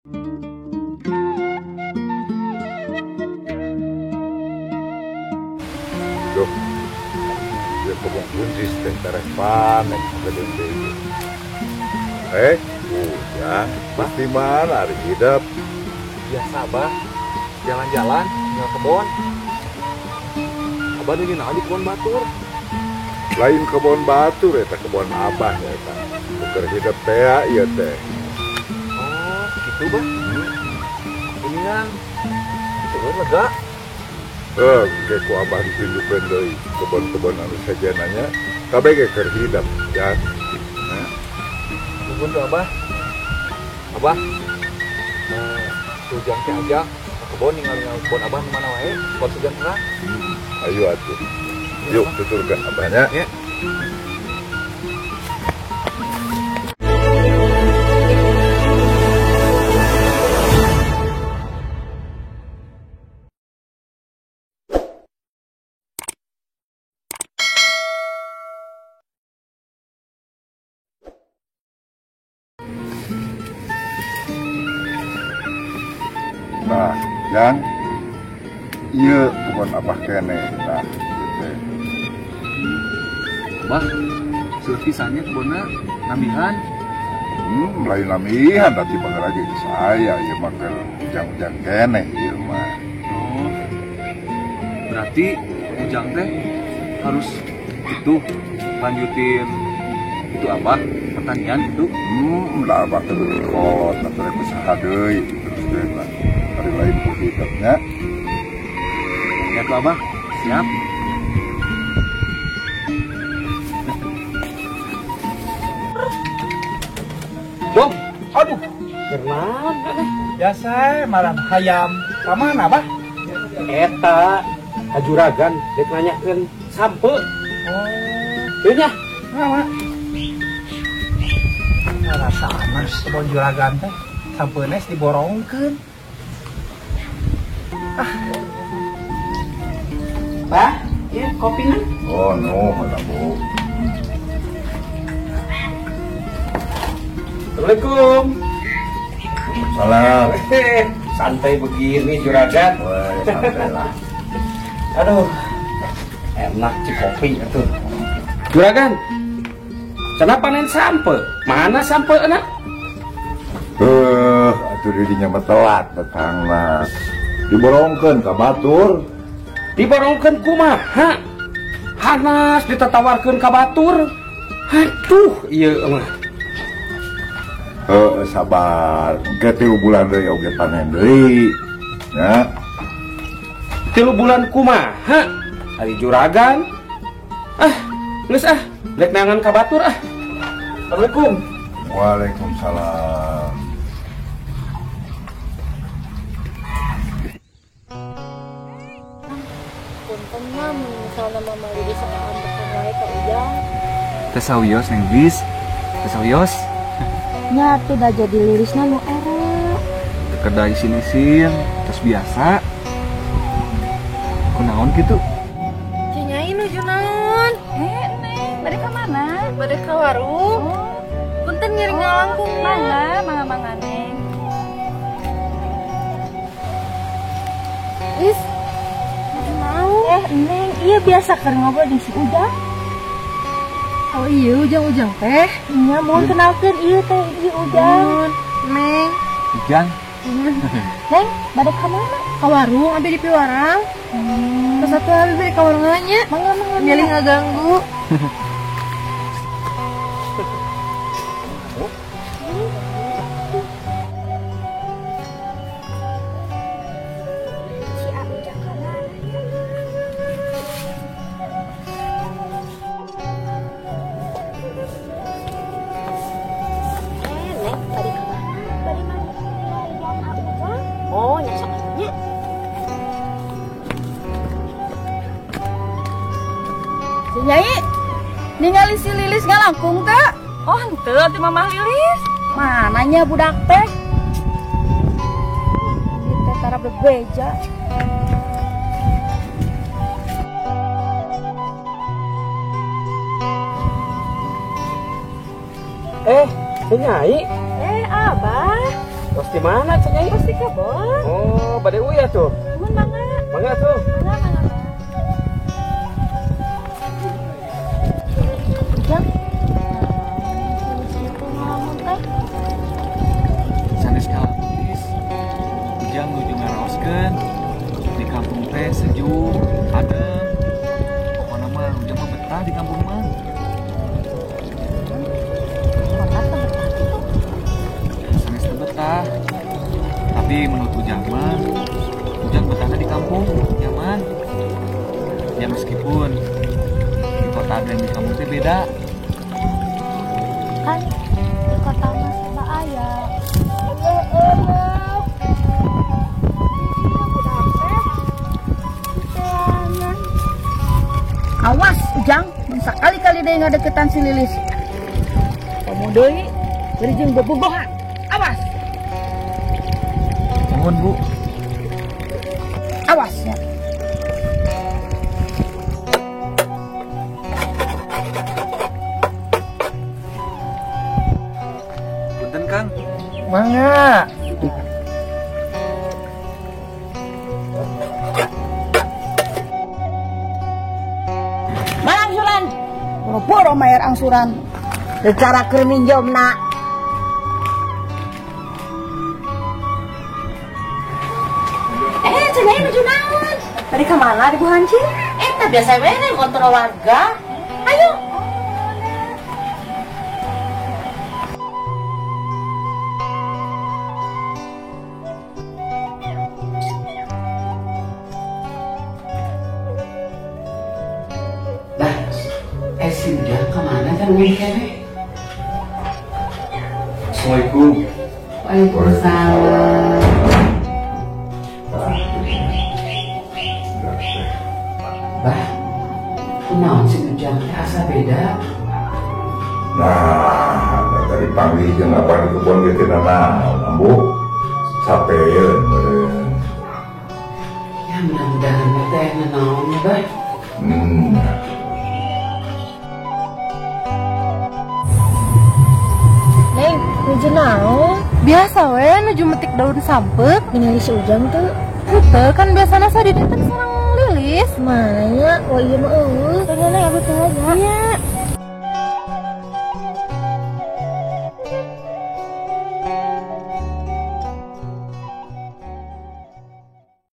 Duh, dia kebun buncis teh tereh panen kebun deui. Ujang, pasti mana hari hidup? Biasa Abah, jalan-jalan, nggak kebon. Abah nuju naon di kebon batur? Lain kebon batur eta kebon Abah ya eta. Keur hidup teh ieu teh. Oh, gitu Bah. Kuningan. Itu lega. Engke ku Abah ditunjukkeun deui kebon-kebon anu sejenanya kabeh ge keur hidup ya. Nuhun tuh Abah. Abah. Ujang teh aja ke kebon ningali-ningali kebon Abah nu mana wae, kebon sejen terang. Ayo atuh. Yuk tuturkan Abahnya. Ya. Nah, Jang, iya kebon Abah kene, nah, gitu. Abah, seueur pisannya kebonna nambihan. Lain nambihan, tapi bangga lagi ke saya, ieu mah keur ujang-ujang kene ieu mah. Oh, berarti ujang teh harus itu lanjutin itu Abah pertanian itu. Lah Abah teh beuki kolot, atuh rek usaha deui terus deui lah. Hari lain hidupnya. Ya tuh Abah, siap. Dong, aduh. Kenaon biasa malam hayam. Ka mana, Bah? Eta ka juragan rek nanyakeun sampe. Oh, ieu nya. Nah, rasa anas kebon juragan teh sampeuna diborongkeun. Ah. Bah, ieu kopina. Oh, no, mana Bu. Assalamualaikum. Salam. Santai begini juragan. Woi, santai lah. Aduh. Enak ci kopi atuh. Juragan. Cenah panen sampe. Mana sampe enak? Atuh dirinya mah telat datangna. Diborongkeun ka batur. Diborongkeun kumaha? Hanas ditatawarkeun ka batur. Aduh, ieu mah. Sabar. Engke 3 bulan deui oge panen deui. Nya. 3 bulan kumaha? Ari juragan. Ah, geus ah, rek neangan ka batur ah. Assalamualaikum. Waalaikumsalam. Punten mah misalna Mama Lilis saambekan wae ka Ujang. Teh sawios Neng Bis. Teh sawios. Nya atuh da jadi Lilisna nu era. Teu kada isin-isin, tos biasa. Kunaon kitu? Cinyai nuju naon? Neng, bade ka mana? Bade ka warung. Oh. Punten ngiring ngalangkung. Mangga, mangga Neng. Is, mau? Neng, iya biasa keur ngobrol jeung si Ujang. Oh iya, Ujang-Ujang teh. Iya, mau kenalkeun ieu teh, ieu Ujang. Neng. Ujang. Neng, bade ka mana? Ka warung, abi di piwarang. Terus satu abi bade ka warung nya. Mangga, mangga. Milih ngaganggu. Si Ujang ka mana ya? Neng, bade ka mana? Bade mana? Ujang. Oh, nya sok nya. Si Nyai, ningali si Lilis ngalangkung teh? Oh, henteu atuh Mamah Lilis. Mananya budak teh? Ini teh tara bebeja. Si Nyai. Abah. Tos di mana Ceu Nyai? Tos di kebon. Oh, bade uya tuh. Mun mangga. Mangga tuh. Mangga, mangga. Ujang. Ngalamun teh. Sanes kalamun. Ujang nuju ngaraoskeun. Di kampung teh sejuk, adem. Pokona mah ujang mah betah di kampung mah. Kota teh betah kitu. Sanes teh betah. Tapi menurut ujang mah, ujang betahna di kampung, nyaman. Ya meskipun di kota dan di kampung teh beda. Kan di kota mah serba aya. Eueuh. Awas Ujang, mun sakali-kali deui ngadeukeutan si Lilis. Komo deui bari jeung bobogohan. Awas. Mohon Bu. Awas ya. Punten Kang. Mangga. Mana angsuran? Boro-boro mayar angsuran. Secara keur minjomna. Ceu Nyai nuju naon? Tadi ka mana di Buhanci? Eta biasa we kontrol warga. Ayo. Bah, si Ujang kemana kan ngene? Assalamualaikum. Waalaikumsalam. Bah, kunaon si Ujang teh asa beda? Nah, tadi panggil jeung abah di kebon ge teu nanaon, Ambu. Capeun meureun. Ya mudah-mudahan teh nanaon ya, Bah. Neng, nuju naon? Biasa we nuju metik daun sampeu. Ningali si Ujang teu. Henteu kan biasana sa di dieu teh sareng Lilis. Mana nya? Oh iya mah eueuh. Tanya neng aku teu